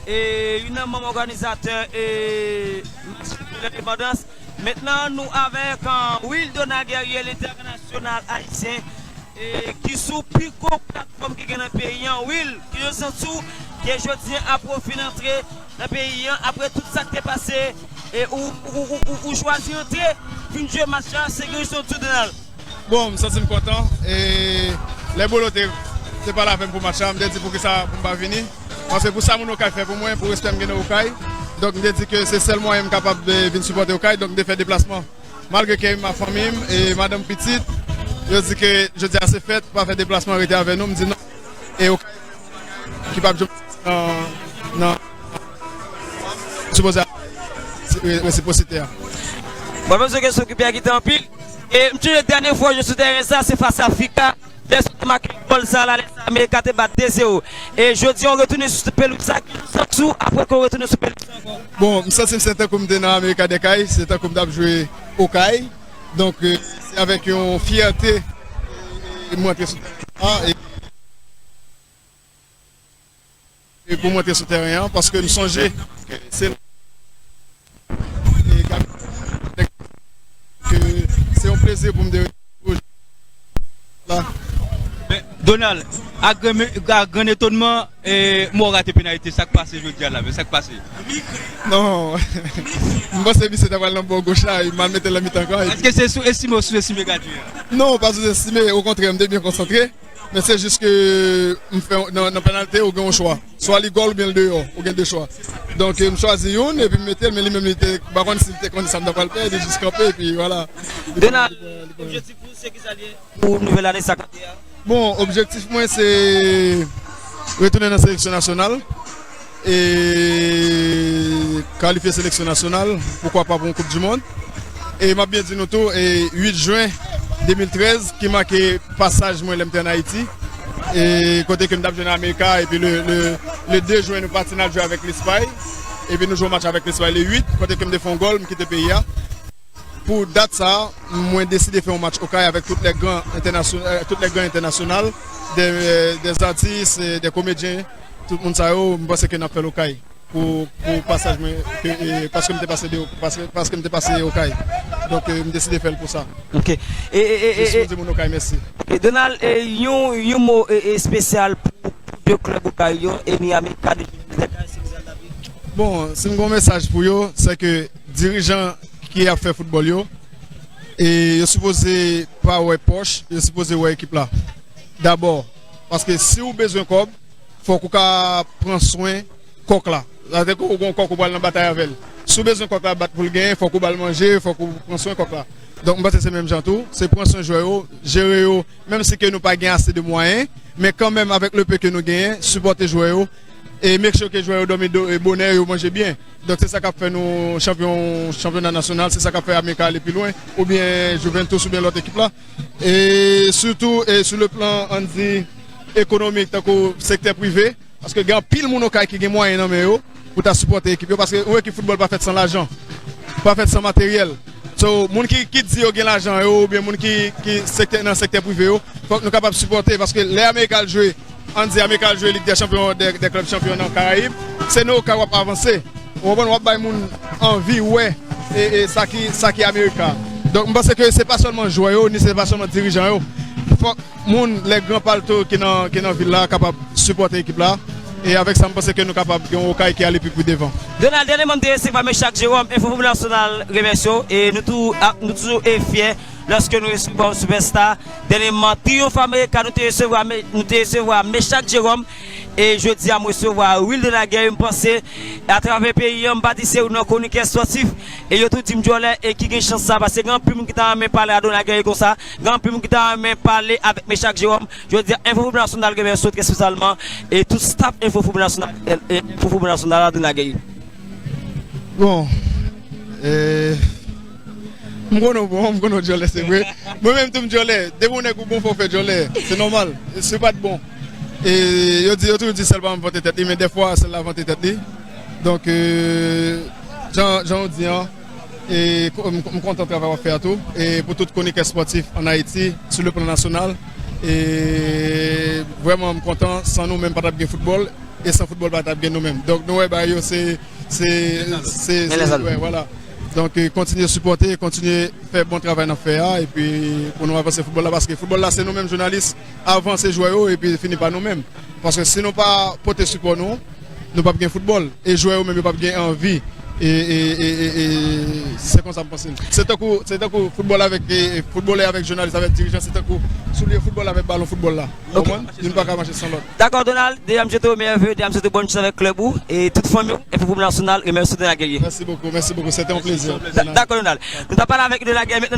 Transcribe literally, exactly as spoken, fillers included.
e youn nan manm òganizatè e Mach Lendepandans. Mentnan, nou avèk, euh, Wildonax Guerrier, lentènasyonal ayisyen, e ki sou pi gwo platfòm ki gen nan peyi an. Will, kijan w santi w ke jodi an apre w fin antre nan peyi an, apre tout sa k te pase, e ou, ou, ou, ou, ou chwazi antre, vin jwe match la, se kijan w santi w, Donald? Bon, m santi m kontan. E lè Bolo te, te pale avè m pou match la, m te di poukisa pou m pa vini. Paske pou sa moun Okay fè pou mwen, pou respè m gen nan Okay. Donk, m te di ke se sèl mwayen m kapab, eh, vin sipòte Okay. Donk, m te fè deplasman. Malgre ke m ak fanmi m e madanm, pitit, yo di ke jodi a se fèt, pa fè deplasman, rete avè nou. M di non. E Okay ki p ap jwe nan, nan sipoze a, resiprosite a. Bon, menm si kesyon ki pi agite anpil, e m sonje dènye fwa w jwe sou teren sa, se fas a Afrika, lè w te make gòl sa la, lè sa Amerika te bat de zewo. E jodi a, w retounen sou pelouz sa, ki w santi w apre ke w retounen sou pelouz sa ankò? Bon, m santi m se tankou m te nan Amerika dèkay, se tankou m t ap jwe Okay. Donk, euh, se avèk yon fyète, euh, m rantre sou teren an. E e pou m antre sou teren an, paske m sonje ke se, e, ke se yon plezi pou m te la. Men, Donald, ak gran, ak gran etonnman, e, m wè w rate penalite, sa k pase jodi a la, men sa k pase? Non, m panse misye ta pral nan bò goch la, e mal mete l nan mitan ankò, epi Èske se sou estime ou sou estime gadyen an? Non, pa sou estime, okontrè, m te byen konsantre. Men se jis ke m fè nan, nan penalite, ou gen yon chwa. Swa li gòl oubyen l deyò, ou gen de chwa. Donk, m chwazi youn epi m mete l, men li menm li te, m pa konn si l te konn sa m ta pral fè, li jis kanpe epi vwala. Li pran, Donald, li pran, li pran. Objektif ou se kisa l ye pou nouvèl ane sa k ap vini a? Bon, objektif mwen se retounen nan seleksyon nasyonal e kalifye seleksyon nasyonal, poukwa pa pou yon Koup di Mond. E m ap byen di nou tou, e uit jen de mil trèz ki make pasaj mwen lè m te ann Ayiti, e kote ke m t ap jwe nan Amerika, epi le, le, le de jen nou pati n al jwe avèk Lespay, epi nou jwe yon match avèk Lespay le uit, kote ke m te fè yon gòl, m kite peyi a. Pou dat sa a, mwen deside fè yon match Okay avèk tout lè gran entènasyon-, euh, tout lè gran entènasyonal, dè, dè atis, euh, dè komedyen, tout moun sa yo, m panse ke n ap fè l Okay pou, pou pasaj mwen, ke, e, paske m te pase de, paske, paske m te pase Okay. Donk, e, m deside fè l pou sa. Ok. E, e, e, e, Jis pou e, di moun Okay mèsi. E, Donald, e, yon, yon mo, e, e, espesyal pou, pou de klèb Okay yo, e ni Amerika de Bon, si m gen yon mesaj pou yo, se ke dirijan ki ap fè foutbòl yo, e yo sipoze pa wè pòch, yo sipoze wè ekip la dabò. Paske si w bezwen kòb, fòk ou ka pran swen kòk la. Sa vle di ke ou gen yon kòk ou pral nan batay avè l. Si w bezwen kòk la bat pou l genyen, fòk ou ba l manje, fòk ou pran swen kòk la. Donk, m panse se menm jan tou, se pran swen jwè yo, jere yo, menm si ke nou pa gen ase de mwayen, men kanmenm avèk le peu ke nou genyen, sipòte jwè yo, e make sure ke jwè yo dòmi do-, e bonè, yo manje byen. Donk, se sa k ap fè nou chanpyon, chanpyona nasyonal, se sa k ap fè Amerika ale pi lwen, oubyen Juventus, oubyen lòt ekip la. E sitou, e sou le plan, ann di, ekonomik, tankou sektè prive, paske gen anpil moun Okay ki gen mwayen nan men yo pou ta sipòte ekip yo, paske yon ekip foutbòl pa fèt san lajan, pa fèt san materyèl. So, moun ki, ki di yo gen lajan yo, oubyen moun ki, ki sektè, nan sektè prive yo, fòk nou kapab sipòte, paske lè Amerika al jwe, ann di Amerika al jwe Lig dè Chanpyon, dè, dè klèb chanpyon nan Karayib, se nan Okay w ap avanse. Ou konprann? W ap bay moun anvi wè, e, e sa ki, sa ki Amerika. Donk, m panse ke se pa sèlman jwè yo, ni se pa sèlman dirijan yo. Fòk moun, lè gran palto ki nan, ki nan vil la, kapab sipòte ekip la. E avèk sa, m panse ke nou kapab gen yon Okay ki ale pi, pi devan. Donald, dènyèman, m te resevwa Mechak Jerome, Enfo Foutbòl Nasyonal remèsye w, e nou tou, a, nou toujou e fyè lòske nou resevwa yon sipèsta. Dènyèman, Triyonf Amerika, nou te resevwa, Me-, nou te resevwa Mechak Jerome, e jodi a, m resevwa Wildonax Guerrier, m panse, atravè peyi an, m pa di se youn nan kwonikè espòtif, e yo tou di m djòlè, e ki gen chans sa, paske gen anpil moun ki ta renmen pale a Donald Guerrier konsa, gen anpil moun ki ta renmen pale avèk Mechak Jerome. Jodi a, Enfo Foutbòl Nasyonal remèsye w trè espesyalman, e tout staff Enfo Foutbòl Nasyonal, e, e Enfo Foutbòl Nasyonal a Donald Guerrier. Bon, e, m konnen w bon, m konnen w djòlè, se vre. Mwen menm tou m djòlè. Depi yon nèg ou bon, fò w fè djòlè. Se nòmal. Si w pa t bon. E yo di, yo toujou di sèl pa janm vante tèt li, men dèfwa, sèl la vante tèt li. Donk, e, jan, jan w di an, e, ko-, m, m kontan travay w ap fè a tou. E pou tout kwonikè espòtif ann Ayiti, sou le plan nasyonal. E vrèman, m kontan. San nou menm, pa t ap gen foutbòl. e san foutbòl pa t ap gen nou menm. Donk nou wè bagay yo se se se se wè, vwala. Donk kontinye sipòte, kontinye fè bon travay n ap fè a epi pou nou avanse foutbòl la, paske foutbòl la se nou menm jounalis, avan se jwè yo epi fini pa nou menm. Paske si nou pa pote sipò nou, nou p ap gen foutbòl e jwè yo menm yo p ap gen anvi e e e e e se konsa m panse l. Se tankou se tankou foutbòl avèk e, e foutbòlè avèk jounalis avèk dirijan, se tankou soulye foutbòl avèk balon foutbòl la. Ou konprann? Youn pa ka mache san lòt. Dakò Donald, deja m swete w meyè ve, deja m swete w bòn chans avèk klèb ou e tout fanmi w epi pou nasyonal, e mèsi Donald Guerrier. Merci beaucoup, merci beaucoup, c'était un plaisir. Dakò Donald. Nou ta pale avèk Donald Guerrier mentnan.